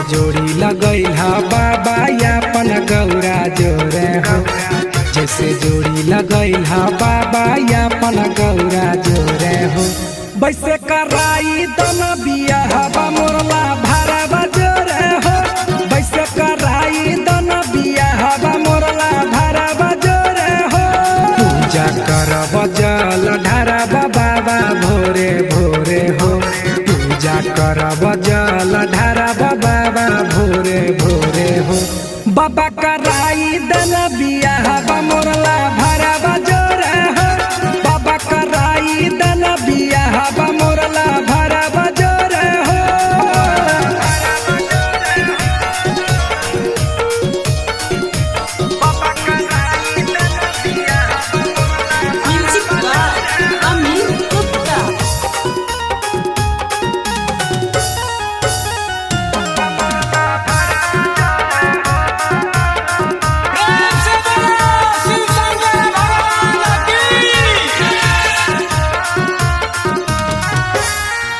जैसे जोड़ी लगैल बाबा अपन गौरा जोरे हो, जैसे जोड़ी लगैल बाबा अपन गौरा जोरे हो, वैसे कराई दन बियाहवा मोरला भरावा जोरे हो, वैसे कराई दन बियाहवा मोरला भरावा जोरे हो। पूजा करब जल ढारब बाबा भोरे भोरे हो, पूजा करब जल ढारब बाबा भोरे भोरे हो, बाबा कराई दन बियाहवा मोरला भरावा जोरे हो, बाबा कराई दन बियाहवा मोरला भरावा जोरे हो। Music by Amit Gupta. प्रेम से बोलो शिव शंकर भगवान की।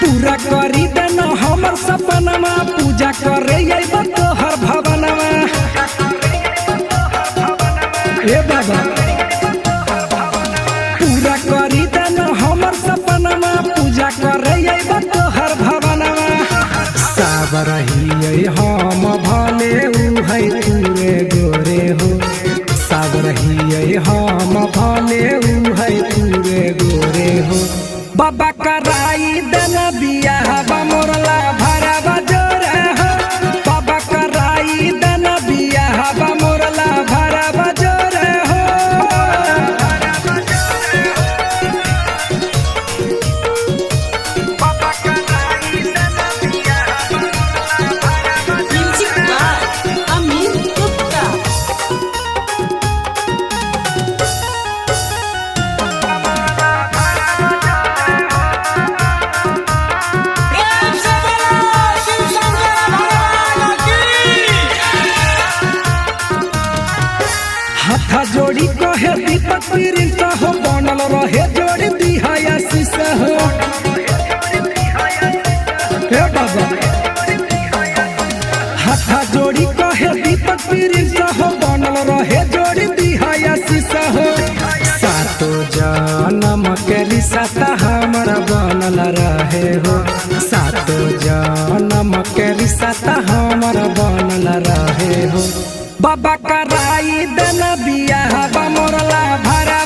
पूरा करी देना हमर सपनमा, पूजा करे अइब तोहर भवनमा। ए बाबा पूरा करी देना हमर सपनमा, पूजा करे अइब तोहर भवनमा। साबर हियै हम भले उहै तूरे गोरे हो, साबर हियै हम भले उहै तूरे गोरे हो, बाबा कराई देना बियाहवा मोरला भरावा जोरे हो, बाबा कराई देना बियाहवा मोरला भरावा जोरे हो। Music by Amit Gupta. प्रेम से बोलो शिव शंकर भगवान की। हाथा जोड़ी कहे दीपक प्रिंस हो, बनल रहे जोड़ी दिहा आशीष हो। हे बाबा हाथा जोड़ी कहे दीपक प्रिंस हो, बनल रहे जोड़ी दिहा आशीष हो। सातो जन्म के रिश्ता हमरा बनल रहे हो, सातो जन्म के रिश्ता हमरा बनल रहे हो, बाबा कराई देना बियाहवा मोरला भरा